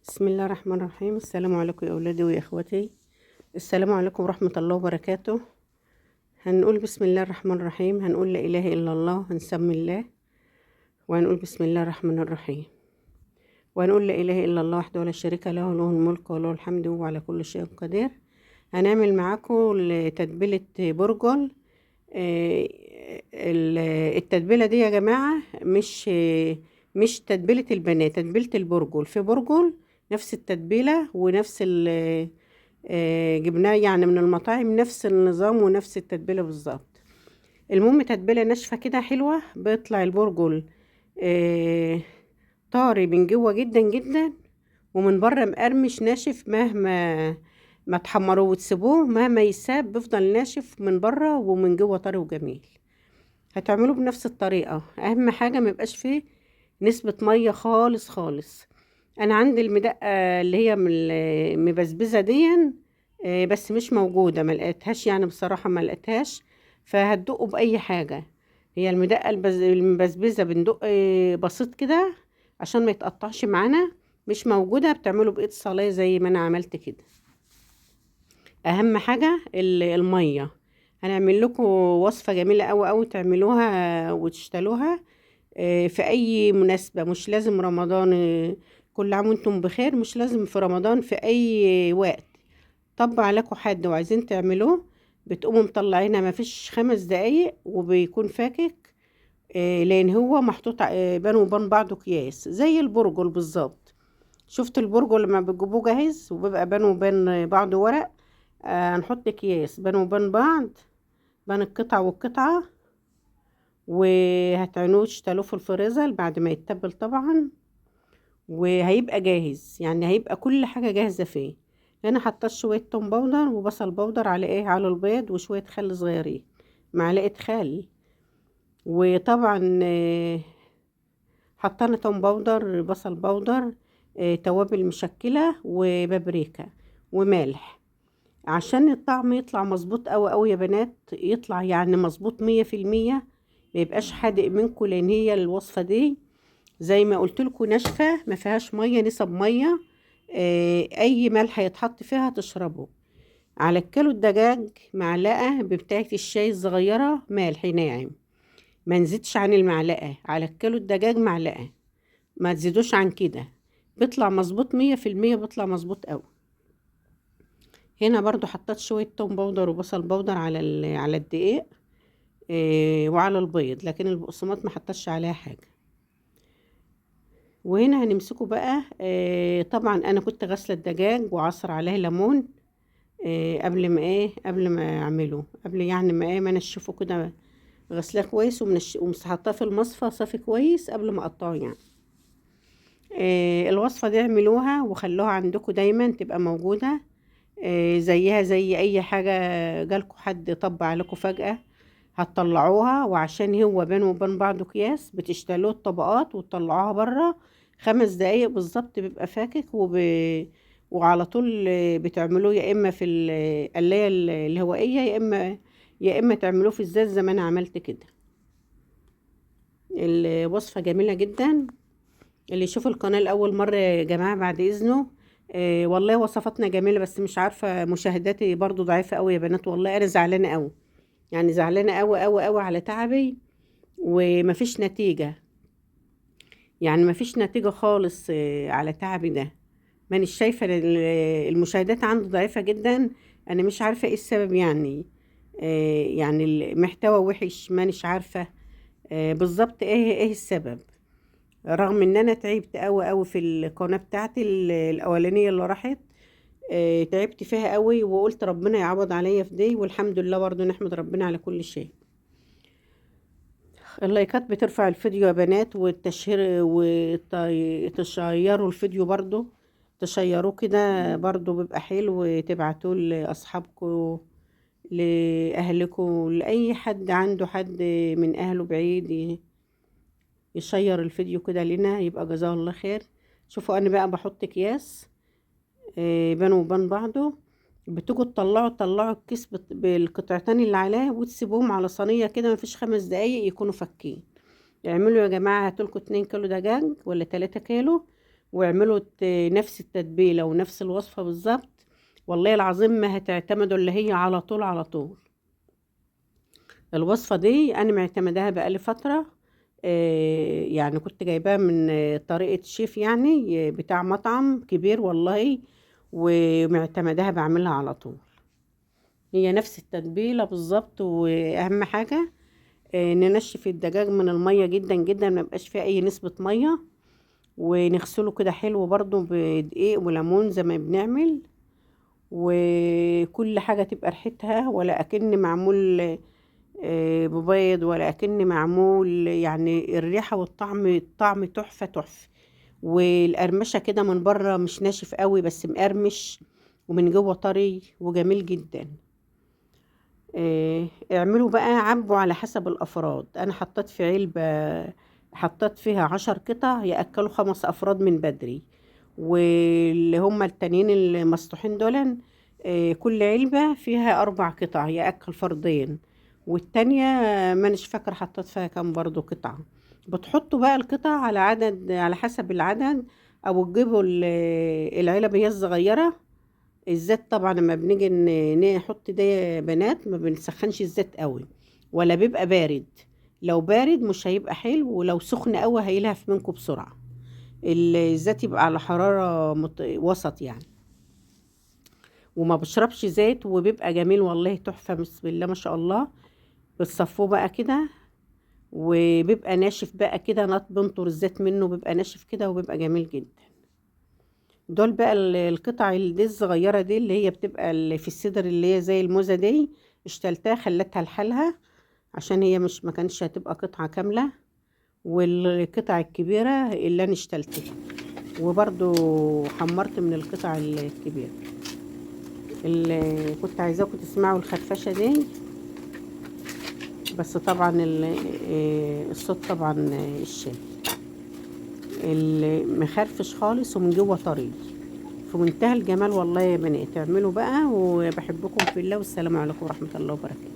بسم الله الرحمن الرحيم. السلام عليكم يا أولادي ويا إخوتي، السلام عليكم ورحمة الله وبركاته. هنقول بسم الله الرحمن الرحيم، هنقول لا إله إلا الله، هنسمي الله وهنقول بسم الله الرحمن الرحيم، وهنقول لا إله إلا الله وحده لا شريك له، له الملك وله الحمد وهو على كل شيء قدير. هنعمل معاكم تتبيلة برجل. التتبيلة دي يا جماعة مش تتبيلة البنات، تتبيلة البرجل. في برجل نفس التتبيلة ونفس جبناه يعني من المطاعم، نفس النظام ونفس التتبيلة بالظبط. المهم تتبيلة ناشفة كده حلوة، بيطلع البرجل طري من جوه جدا جدا، ومن بره مقرمش ناشف. مهما ما تحمروه وتسيبوه، مهما يساب بيفضل ناشف من بره ومن جوه طري وجميل. هتعملوه بنفس الطريقة، اهم حاجة ما يبقاش فيه نسبة مية خالص خالص. انا عندي المدقة اللي هي من المبزبزة دي، بس مش موجودة، ما لقيتهاش يعني، بصراحة ما لقيتهاش، فهتدقوا بأي حاجة. هي المدقة المبزبزة بندق بسيط كده عشان ما يتقطعش معانا. مش موجودة بتعملوا بإيد صلاة زي ما انا عملت كده. اهم حاجة المية. هنعمل لكم وصفة جميلة قوي قوي تعملوها وتشتلوها في اي مناسبة، مش لازم رمضان، كل عام وانتم بخير، مش لازم في رمضان، في اي وقت. طب عليكم حد وعايزين تعملوه، بتقوموا مطلعينها ما فيش 5 دقايق وبيكون فاكك، لان هو محطوط بينه وبين بعضه اكياس زي البرجل بالظبط. شفت البرجل لما بتجيبوه جاهز وبيبقى بينه وبين بعضه ورق؟ هنحط اكياس بينه وبين بعض، بين القطعة والقطعة، وهتعنوه تشتلوه في الفريزر بعد ما يتبل طبعا، وهيبقى جاهز، يعني هيبقى كل حاجة جاهزة فيه. هنا حطيت شوية توم powder وبصل powder على ايه، على البيض، وشوية خل صغيرين، معلقة خل. وطبعا حطينا توم powder، بصل powder، توابل مشكلة، وبابريكا، وملح، عشان الطعم يطلع مظبوط قوي قوي يا بنات، يطلع يعني مظبوط 100%، ما يبقاش حادق منكم، لان هي الوصفة دي زي ما قلت لكم ناشفة، ما فيهاش مية، نسب مية. اي ملح هيتحط فيها تشربه. على الكيلو الدجاج معلقة بتاعة الشاي الصغيرة ملح ناعم، ما نزيدش عن المعلقة. على الكيلو الدجاج معلقة، ما تزيدوش عن كده، بيطلع مظبوط 100%، بيطلع مظبوط قوي. هنا برضو حطيت شوية توم powder وبصل powder على الدقيق، وعلى البيض، لكن البقسماط ما حطيتش عليها حاجة. وهنا هنمسكه بقى. طبعا انا كنت غاسله الدجاج وعصر عليه ليمون، قبل ما ايه، قبل ما اعمله، قبل يعني ما ايه، ما انشفه كده، غسلاه كويس ومسحطاه في المصفى صافي كويس قبل ما اقطعه يعني. الوصفة دي اعملوها وخلوها عندكم دايما تبقى موجودة، زيها زي اي حاجة جالكم حد طب عليكم فجأة هتطلعوها. وعشان هو بينه وبين بعضه اكياس، بتشتلوه الطبقات وتطلعوها بره 5 دقايق بالظبط، بيبقى فاكك. وعلى طول بتعملوه يا اما في القلايه الهوائية، يا اما تعملوه في الزيت زي ما انا عملت كده. الوصفة جميلة جدا. اللي يشوف القناة لاول مرة يا جماعة بعد اذنه، والله وصفاتنا جميلة، بس مش عارفه مشاهداتي برضو ضعيفة قوي يا بنات. والله انا زعلانة قوي، يعني زعلانة قوي قوي قوي على تعبي، ومفيش نتيجة، يعني مفيش نتيجة خالص، على تعبي ده. مانيش شايفه المشاهدات عندي ضعيفة جدا، انا مش عارفه ايه السبب يعني. يعني المحتوى وحش، مانيش عارفه، بالظبط ايه السبب، رغم ان انا تعبت قوي قوي في القناة بتاعتي الاولانية اللي راحت، تعبت فيها قوي، وقلت ربنا يعوض عليا في دي، والحمد لله برضو نحمد ربنا على كل شيء. اللايكات بترفع الفيديو يا بنات، والتشهير، وتشيروا الفيديو برضو، تشيروه كده برضو بيبقى حلو، تبعتوه لاصحابكم، لاهلكم، لاي حد عنده حد من اهله بعيد يشير الفيديو كده لنا، يبقى جزاه الله خير. شوفوا انا بقى بحط اكياس، بينه وبين بعضه، بتيجوا تطلعوا الكيس بالقطعتين اللي عليه، وتسيبوهم على صينية كده مفيش 5 دقايق يكونوا فكين. اعملوا يا جماعة، هاتولكوا 2 كيلو دجاج ولا 3 كيلو، واعملوا نفس التتبيلة ونفس الوصفة بالظبط، والله العظيم ما هتعتمدوا اللي هي على طول على طول. الوصفة دي انا معتمداها بقالي فترة، يعني كنت جايباها من طريقة شيف يعني بتاع مطعم كبير والله، ومعتمداها بعملها على طول. هي نفس التتبيلة بالظبط. واهم حاجة ننشف الدجاج من المية جدا جدا، ما يبقاش فيه اي نسبة مية، ونغسله كده حلو برضو بدقيق وليمون زي ما بنعمل، وكل حاجة تبقى ريحتها ولا اكن معمول ببيض، ولا اكن معمول، يعني الريحة والطعم، الطعم تحفة تحفة. والقرمشة كده من بره مش ناشف قوي بس مقرمش، ومن جوه طري وجميل جدا. اعملوا بقى عبوا على حسب الافراد. انا حطيت في علبة، حطيت فيها 10 قطع ياكلوا 5 افراد من بدري، واللي هم التانيين المسطوحين دول كل علبة فيها 4 قطع ياكل فردين، والتانية مانيش فاكرة حطيت فيها كام برضو قطعة. بتحطوا بقى القطع على عدد، على حسب العدد، او تجيبوا العلب هي الصغيرة. الزيت طبعا لما بنيجي نحط ده يا بنات ما بنسخنش الزيت قوي ولا بيبقى بارد، لو بارد مش هيبقى حلو، ولو سخن قوي هيلهف منكم بسرعة. الزيت يبقى على حرارة وسط يعني، وما بشربش زيت، وبيبقى جميل والله تحفة بسم الله ما شاء الله. بتصفوه بقى كده وبيبقى ناشف بقى كده، بنطر الزيت منه، بيبقى ناشف كده وبيبقى جميل جدا. دول بقى القطع دي الصغيرة دي اللي هي بتبقى في الصدر اللي هي زي الموزة دي، اشتلتها خلتها لحالها عشان هي مش ما كانتش هتبقى قطعة كاملة، والقطع الكبيرة اللي انا اشتلتها، وبرضو حمرت من القطع الكبيرة. اللي كنت عايزاكم تسمعوا الخرفشة دي، بس طبعا الصوت طبعا الشال المخرفش خالص، ومن جوه طري في منتهى الجمال والله يا بنات. اعملوا بقى، وبحبكم في الله، والسلام عليكم ورحمة الله وبركاته.